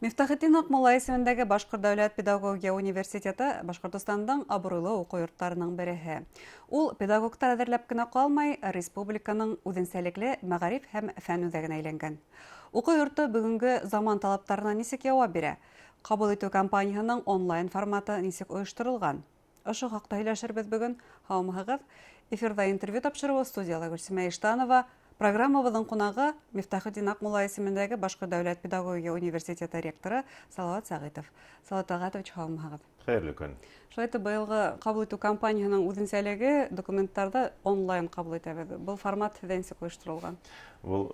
Мифтахетдин Аҡмулла исемендәге Башҡорт дәүләт педагогия университеты Башҡортостандың абруйлы уҡыу йорттарының береһе. Ул педагогтар әҙерләп кенә ҡалмай, республиканың үҙенсәлекле мәғариф һәм фән үҙәгенә әйләнгән. Уҡыу йорто бөгөнгө заман талаптарына нисек яуап бирә? Ҡабул итеү кампанияһының онлайн форматы нисек ойошторолған? Ошо хаҡта һөйләшербеҙ бөгөн. Һаумыһығыҙ! Эфирҙа интервью тапшырыуы, студияла Гөлсимә Иштанова. Программабыҙҙың ҡунағы Мифтахетдин Аҡмулла исемендәге Башҡорт дәүләт педагогия университеты ректоры Салауат Сәғитов. Салауат Тәлғәтович, һаумыһығыҙ! Хәйерле көн. Шулай итеп, быйылғы ҡабул итеү кампанияһының үҙенсәлеге документтарҙы онлайн ҡабул итәбеҙ. Был формат һеҙҙә нисек ойошторолған? Был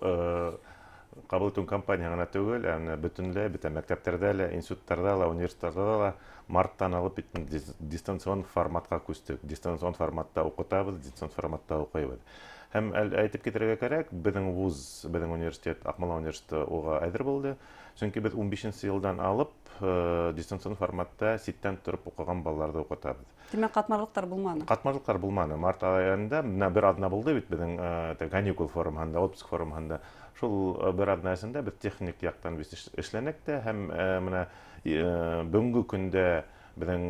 ҡабул итеү кампания ғына түгел, ә менә бөтөнләй бөтә мәктәптәрҙә лә, институттарҙа ла, университеттарҙа ла марттан алып дистанцион форматҡа күстек. Дистанцион форматта уҡытабыҙ, дистанцион форматта уҡыйбыҙ. Һәм әйтеп китергә кәрәк, беҙҙең вуз, беҙҙең университет, Аҡмулла университеты уға әҙер булды. Сөнки беҙ 15 йылдан алып дистанцион форматта ситтән тороп уҡыған балаларҙы уҡытабыҙ. Тимәк, ҡатмарлыҡтар булманы? Ҡатмарлыҡтар булманы. Март айында менә бер аҙна булды бит беҙҙең каникул формаһында, отпуск формаһында. Шул бер аҙна эсендә беҙ техник яҡтан эшләнек тә, һәм менә бөгөнгө көндә беҙҙең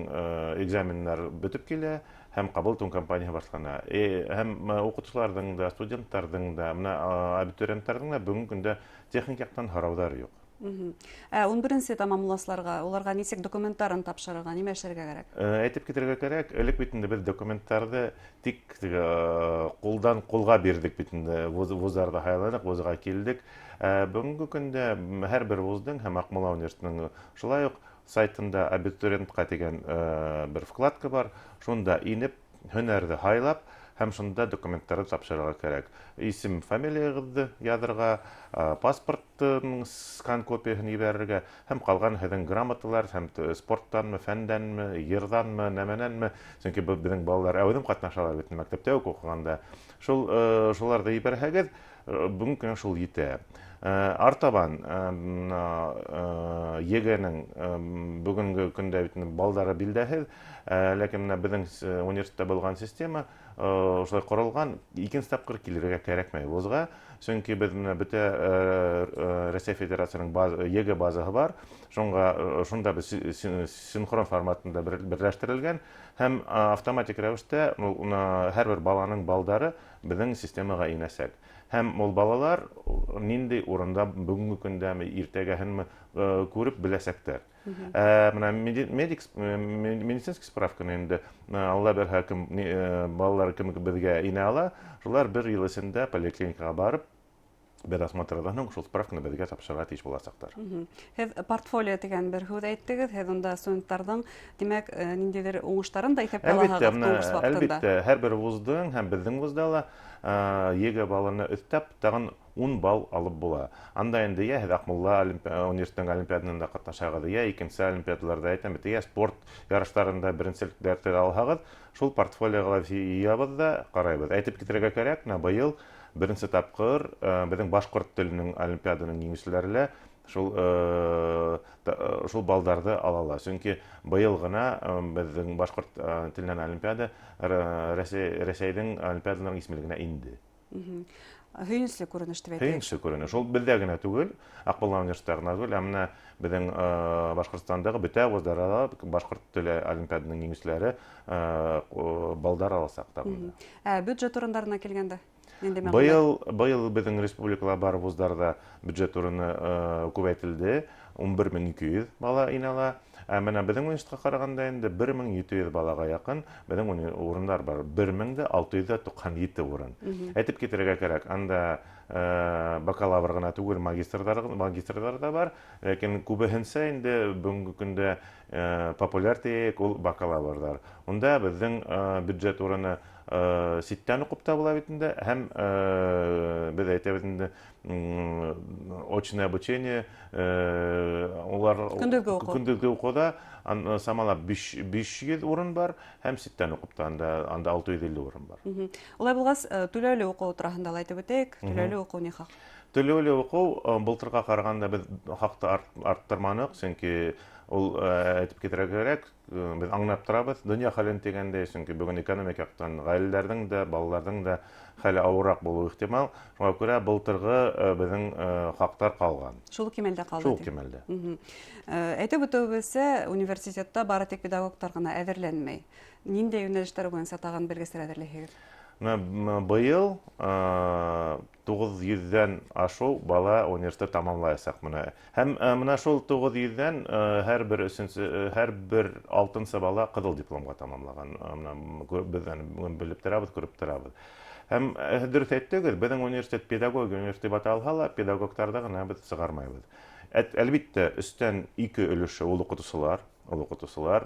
экзаменнар бөтөп килә һәм ҡабул итеү кампанияһы башлана. Һәм уҡытыусыларҙың да, студенттарҙың да, менә абитуриенттарҙың да бөгөнгө көндә техник яҡтан һорауҙар юҡ. Ә 11-нсе тамамлаусыларға, уларға нисек документтарын тапшырырға, нимә эшләргә кәрәк? Әйтеп китергә кәрәк, элек бит инде беҙ документтарҙы тик ҡулдан ҡулға бирҙек бит инде, вуздарҙы һайланыҡ, вузға килдек. Бөгөнгө көндә һәр бер вуздың һәм Аҡмулла университетының шулай уҡ сайтында абитуриентҡа тигән бер вкладка бар, шунда инеп һөнәрҙе һайлап һәм шунда документтарҙы тапшырырға кәрәк. Исем, фамилияғыҙҙы яҙырға, паспорттың скан копияһын ебәрергә һәм ҡалған һеҙҙең грамоталар һәм спорттанмы, фәндәнме, йырҙанмы, нәмәнәнме, сөнки беҙҙең балалар әүҙем ҡатнашалар бит мәктәптә үк уҡығанда. Шуларҙы ебәрһәгеҙ, бөгөнгө көнгә шул етә. Артабан ЕГЭ-нең бөгөнгө көндә бит балдары билдәһеҙ, ләкин менә беҙҙең университетта булған система ошолай ҡоролған, икенсе тапҡыр килергә кәрәкмәй вузға, сөнки беҙ менә бөтә Рәсәй Федерацияһының ЕГЭ базаһы бар, шунда беҙ синхрон форматында берләштерелгән һәм автоматик рәүештә һәр бер баланың балдары беҙҙең системаға инәсәк. Һәм ул балалар ниндәй урында бөгөнгө көндәме, иртәгәһенме күреп беләсәктәр. Менә медицинский справканы инде Алла бирһә, кем балалар кем беҙгә инә ала, шулар бер йыл эсендә поликлиникаға барып, бер осмотрҙан һуң шул справканы беҙгә тапшырырға тейеш буласаҡтар. Һеҙ портфолио тигән бер һүҙ әйттегеҙ, һеҙ унда студенттарҙың, тимәк, ниндәйҙер уңыштарын да иҫәпкә алаһығыҙ конкурс ваҡытында. Әлбиттә, һәр бер вуздың һәм беҙҙең вузда ла ЕГЭ баллына өҫтәп тағын 10 балл алып була. Анда инде йә һеҙ Аҡмулла университетының олимпиадаһында ҡатнашағыҙ, йә икенсе олимпиадаларҙа әйтәм бит, йә спорт ярыштарында беренселектәрҙе алһағыҙ, шул портфолиоға йыябыҙ да ҡарайбыҙ. Әйтеп китергә кәрәк, менә быйыл беренсе тапҡыр беҙҙең башҡорт теленең олимпиаданың еңеүселәре лә шул балдарҙы алала. Сөнки быйыл ғына беҙҙең башҡорт теленән олимпиада Рәсәйҙең олимпиадаларының исемлегенә инде. Һөйөнөслө күренеш тип әйтәйек. Һөйөнөслө күренеш. Ул беҙҙә генә түгел, Аҡмулла университетында ғына түгел, ә менә беҙҙең Башҡортостандағы бөтә вуздарҙа ла башҡорт теле олимпиаданың еңеүселәре балдар аласаҡ тағын. Ә бюджет урындарына килгәндә? Ниндәй мәғлүмәт? Быйыл беҙҙең республикала бар вуздарҙа бюджет урыны күбәйтелде. 11 200 бала инә ала. Ә менә беҙҙең университетҡа ҡарағанда инде 1700 балаға яҡын беҙҙең урындар бар. 1697 урын. Әйтеп китергә кәрәк, анда бакалавр ғына түгел, магистрҙар да бар. Ләкин күбеһенсә инде бөгөнгө көндә популяр тиек ул бакалаврҙар. Унда беҙҙең бюджет урыны ситтән уҡып та була бит инде, һәм беҙ әйтәбеҙ инде, очное обучение, улар Көндөҙгө уҡыу. Көндөҙгө уҡыуҙа самалап 500 урын бар, һәм ситтән уҡып та анда 650 урын бар. Улай булғас, түләүле уҡыу тураһында ла әйтеп үтәйек. Түләүле уҡыу ни хаҡ? Түләүле уҡыу былтырға ҡарағанда беҙ хаҡты арттырманыҡ, сөнки Ул әйтеп китергә кәрәк, беҙ аңлап торабыҙ донъя хәлен тигәндәй, сөнки бөгөн экономик яҡтан ғаиләләрҙең дә, балаларҙың да хәле ауырыраҡ булыуы ихтимал. Шуға күрә былтырғы беҙҙең хаҡтар ҡалған. Шул кимәлдә ҡалды. Шул кимәлдә. Әйтеп үтеүебеҙсә, университетта бары тик педагогтар ғына әҙерләнмәй. Ниндәй йүнәлештәр буйынса тағын белгестәр әҙерләйһегеҙ? Быйыл 900-дән ашыу бала университет тамамлаясаҡ менә. Һәм менә шул 900-дән һәр бер өсөнсө, һәр бер алтынсы бала ҡыҙыл дипломға тамамлаған. Менә беҙ белеп торабыҙ, күреп торабыҙ. Һәм дөрөҫ әйттегеҙ, беҙҙең университет педагогия университеты тип аталһа ла, педагогтарҙы ғына беҙ сығармайбыҙ. Әлбиттә, өстән ике өлөшө ул уҡытыусылар,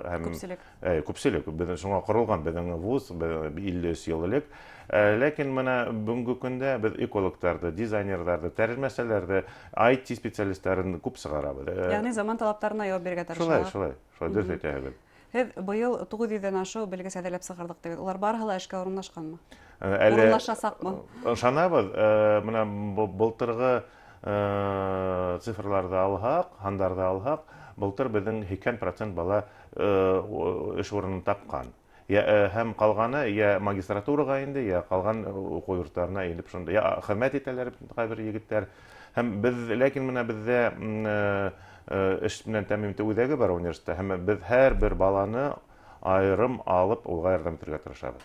һәм күпселек. Күпселек. Беҙ шуңа ҡоролған беҙҙең вуз, беҙ 53 йыл элек. Ләкин мына бөгөнгө көндә беҙ экологтарҙы, дизайнерҙарҙы, тәржемәселәрҙе, IT специалисттарын күп сығарабыҙ. Йәғни заман талаптарына яуап бирергә тырышалар. Шулай, дөрөҫ әйтәһегеҙ. Һеҙ быйыл 900-дән ашыу белгес әҙерләп сығарҙыҡ тигеҙ. Улар барыһы ла эшкә урынлашҡанмы? Әле Урынлашасаҡмы? Ышанабыҙ. Мына былтырғы цифрларҙы алһаҡ, һандарҙы алһаҡ, былтыр беҙҙең 80% бала эш урынын тапҡан. Һәм ҡалғаны йә магистратураға инде, йә ҡалған уҡыу йорттарына инеп шунда, йә хеҙмәт итәләр ҡайбер егеттәр. Һәм беҙ, ләкин мына беҙҙә эш менән тәьмин итеү үҙәге бар университетта, һәм беҙ һәр бер баланы айырым алып уға ярҙам итергә тырышабыҙ.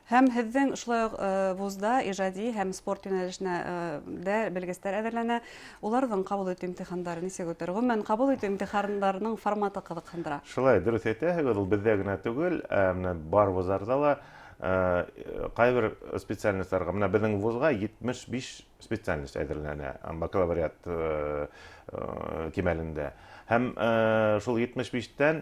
Һәм һеҙҙең шулай уҡ вузда ижади һәм спорт йүнәлешенә дә белгестәр әҙерләнә. Уларҙың ҡабул итеү имтихандары нисек үтер? Ғөмүмән, ҡабул итеү имтихандарының форматы ҡыҙыҡһындыра. Шулай, дөрөҫ әйтәһегеҙ, ул беҙҙә генә түгел, менә бар вуздарҙа ла ҡайбер специальностарға, менә беҙҙең вузға 75 специальность әҙерләнә бакалавриат кимәлендә. Һәм шул 75-тән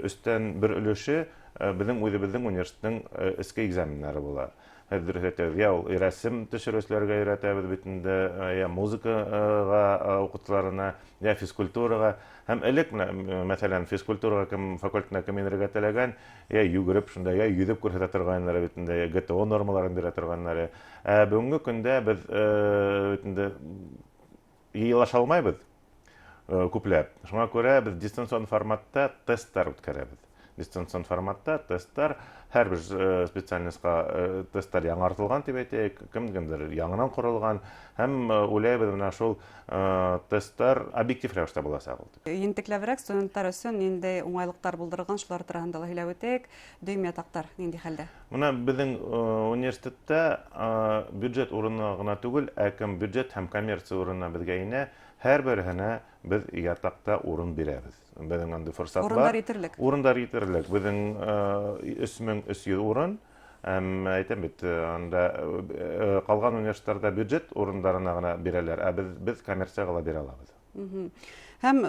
өстән бер өлөшө беҙҙең үҙебеҙҙең университеттың эске экзаменнары була. Һеҙ дөрөҫ әйтәгеҙ, йә ул рәсем төшөрөүселәргә өйрәтәбеҙ бит инде, йә музыкаға уҡытыусыларына, йә физкультураға. Һәм элек менә мәҫәлән, физкультураға кем факультетына кем инергә теләгән, йә йүгереп шунда, йә йөҙөп күрһәтә торғаннары бит инде, йә ГТО нормаларын бирә торғаннары. Ә бөгөнгө көндә беҙ бит инде йыйылаша алмайбыҙ күпләп. Шуңа күрә беҙ дистанцион форматта тесттар үткәрәбеҙ. Дистанцион форматта тесттар, һәр бер специальностьҡа тесттар яңыртылған тип әйтәйек, кем-кемдер яңынан ҡоролған, һәм уйлайбыҙ менә шул тесттар объектив рәүештә буласаҡ ул. Ентекләберәк студенттар өсөн ниндәй уңайлыҡтар булдырылған, шулар тураһында ла һөйләп үтәйек. Дөйөм ятаҡтар ниндәй хәлдә? Мына беҙҙең университетта бюджет урыны ғына түгел, ә кем бюджет һәм коммерция урынына беҙгә инә, һәр береһенә беҙ ятаҡта урын бирәбеҙ. Беҙҙең андый форсат бар. Урындар етерлек. Урындар етерлек. Беҙҙең 3300 урын. Әм, әйтәм бит, анда ҡалған университеттарҙа бюджет урындарына ғына бирәләр, ә беҙ коммерцияға ла бирә алабыҙ. Һәм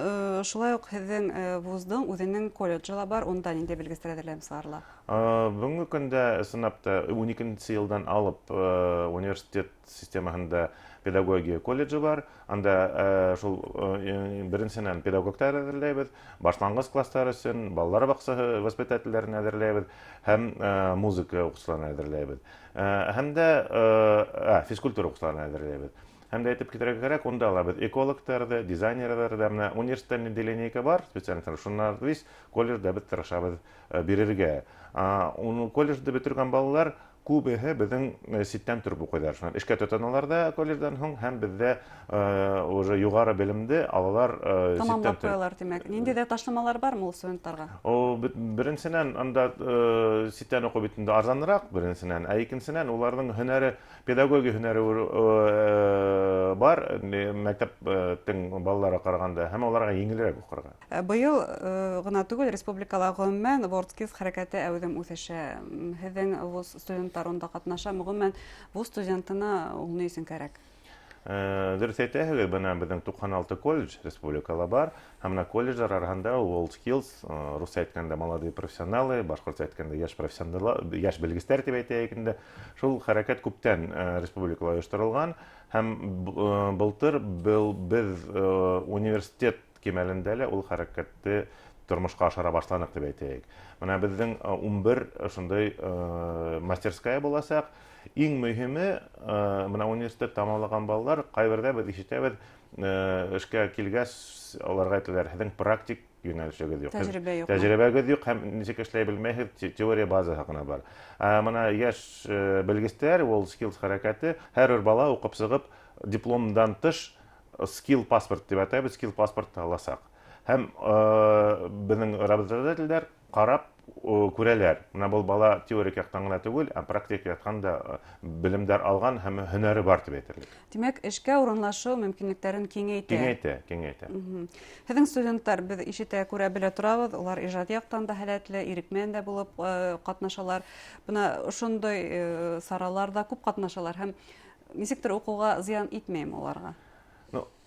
шулай уҡ һеҙҙең вуздың үҙенең колледжы ла бар, унда ниндәй белгестәр әҙерләнеп сығарыла? Бөгөнгө көндә ысынлап та ун икенсе йылдан алып университет системаһында педагогия колледжы бар. Анда шул беренсенән педагогтар әҙерләйбеҙ, башланғыс класстар өсөн балалар баҡсаһы воспитательдәрен әҙерләйбеҙ һәм музыка уҡытыусыларын әҙерләйбеҙ. Һәм дә физкультура уҡытыусыларын әҙерләйбеҙ. Һәм дә әйтеп китергә кәрәк, унда ла беҙ экологтарҙы, дизайнерҙарҙы, менә университетта ниндәй линейка бар, специальностар, шунан вис колледжда беҙ тырышабыҙ бирергә. Уны колледжды бөтөргән балалар күбеһе беҙҙең ситтән тороп уҡыйҙар. Шунан эшкә тотоналар да колледждан һуң, һәм беҙҙә уже юғары белемде алалар Тамамлап ситтән тороп. ҡуялар, тимәк. Ниндәй ҙә ташламалар бармы ул студенттарға? О, беренсенән, анда ситтән уҡыу бит инде арзаныраҡ, беренсенән, ә икенсенән уларҙың һөнәре, педагогия һөнәре бар, мәктәптең балалары ҡарағанда, һәм уларға еңелерәк уҡырға. Быйыл ғына түгел, республикала ғөмүмән WorldSkills хәрәкәте әүҙем үҫешә. Һеҙҙең вуз студенттар унда ҡатнаша. Ғөмүмән, вуз студентына ул ни өсөн кәрәк? Дөрөҫ әйтәһегеҙ, бына беҙҙең туҡһан алты колледж республикала бар, һәм бына колледждар араһында WorldSkills, русса әйткәндә молодые профессионалы, башҡортса әйткәндә йәш профессионаллар, йәш белгестәр тип әйтәйек инде. Шул хәрәкәт күптән республикала ойошторолған, һәм былтыр беҙ университет кимәлендә лә ул хәрәкәтте тормошҡа ашыра башланыҡ тип әйтәйек. Бына беҙҙең ун бер ошондай мастерская буласаҡ. Иң мөһиме, бына университет тамамлаған балалар, ҡайберҙә беҙ ишетәбеҙ, Эшкә килгәс, аларға әйтәләр, һеҙҙең практик йүнәлешегеҙ юҡ. Тәжрибә юҡ. Тәжрибәгеҙ юҡ һәм нисек эшләй белмәйһегеҙ, теория базаһы ғына бар. Ә мына йәш белгестәр, WorldSkills хәрәкәте, һәр бер бала уҡып сығып, дипломдан тыш скилл паспорт тип атайбыҙ, скилл паспортты аласаҡ. Һәм беҙҙең работодателдәр ҡарап күрәләр. Мына был бала теорик яҡтан ғына түгел, ә практик яҡтан да белемдәр алған һәм һөнәре бар тип әйтерлек. Тимәк, эшкә урынлашыу мөмкинлектәрен киңәйтә. Киңәйтә, киңәйтә. Һеҙҙең студенттар, беҙ ишетә, күрә, белә торабыҙ, улар ижади яҡтан да һәләтле, ирекмән дә булып ҡатнашалар. Бына ошондай сараларҙа күп ҡатнашалар һәм нисектер уҡыуға зыян итмәйме уларға?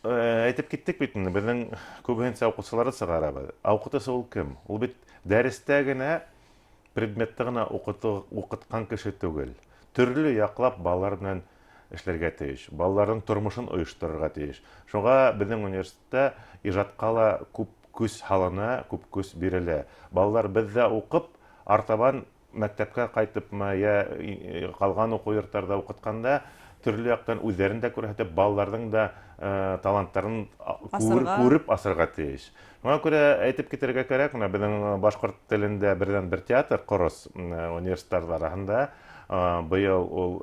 Әйтеп киттек бит инде, беҙҙең күбеһенсә уҡыусыларҙы сығарабыҙ. Ә уҡытыусы ул кем? Ул бит дәрестә генә, предметты ғына уҡытҡан кеше түгел. Төрлө яҡлап балалар менән эшләргә тейеш, балаларҙың тормошон ойошторорға тейеш. Шуға беҙҙең университетта ижадҡа ла күп көс һалына, күп көс бирелә. Балалар беҙҙә уҡып, артабан мәктәпкә ҡайтыпмы, йә ҡалған уҡыу йорттарҙа уҡытҡанда төрлө яҡтан үҙҙәрен дә күрһәтеп, балаларҙың да таланттарын Асырға. күреп асырға тейеш. Шуңа күрә әйтеп китергә кәрәк, мына беҙҙең башҡорт телендә берҙән-бер театр Ҡорос университеттар араһында быйыл ул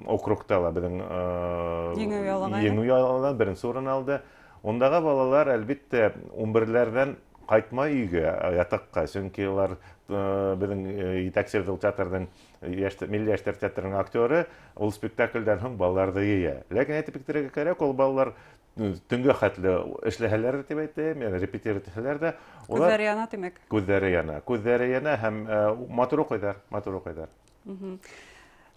округта ла беҙҙең Еңеү яулаған. еңеү яулаған, беренсе урын алды. Ундағы балалар, әлбиттә, ун берләрҙән ҡайтмай өйгә, ятаҡҡа, сөнки улар беҙҙең етәксе ул театрҙың милли йәштәр театрының актеры, ул спектаклдән һуң балаларҙы йыя. Ләкин әйтеп китергә кәрәк, ул балалар төнгә хәтле эшләһәләр дә тип әйтәйем, ягъни репетировать итһәләр дә, улар Күҙҙәре яна, тимәк. Күҙҙәре яна, күҙҙәре яна һәм матур уҡыйҙар, матур уҡыйҙар.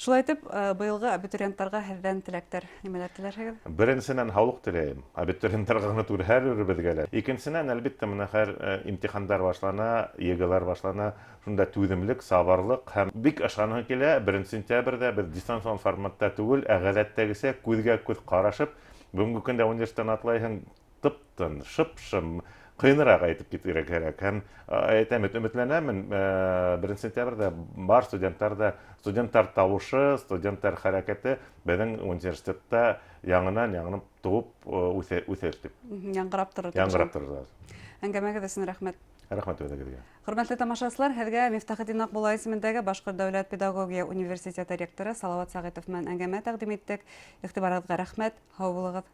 Шулай итеп, быйылғы абитуриенттарға һеҙҙән теләктәр, нимәләр теләрһегеҙ? Беренсенән, һаулыҡ теләйем. Абитуриенттарға ғына түгел, һәр беребеҙгә лә. Икенсенән, әлбиттә, мына хәҙер имтихандар башлана, ЕГЭлар башлана. Шунда түҙемлек, сабырлыҡ һәм бик ышанғы килә. 1 сентябрҙә беҙ дистанцион форматта түгел, ә ғәҙәттәгесә күҙгә күҙ ҡарашып, бөгөнгө көндә университеттан атлайһың, тып-тын, шып-шым, ҡыйыныраҡ әйтеп китергә кәрәк. Һәм әйтәм, өмөтләнәмен, 1 сентябрҙә бар студенттар да, студенттар тауышы, студенттар хәрәкәте беҙҙең университетта яңынан-яңынан тыуып үҫер тип. Яңғырап торор тип Яңғырап ышанам. торор. Әңгәмәгеҙ өсөн рәхмәт. Рәхмәт үҙегеҙгә. Хөрмәтле тамашасылар, һеҙгә Мифтахетдин Аҡбулла исемендәге Башҡорт дәүләт педагогия университеты ректоры Салауат Сәғитов менән әңгәмә тәҡдим иттек. Иғтибарығыҙға рәхмәт. Һау булығыҙ.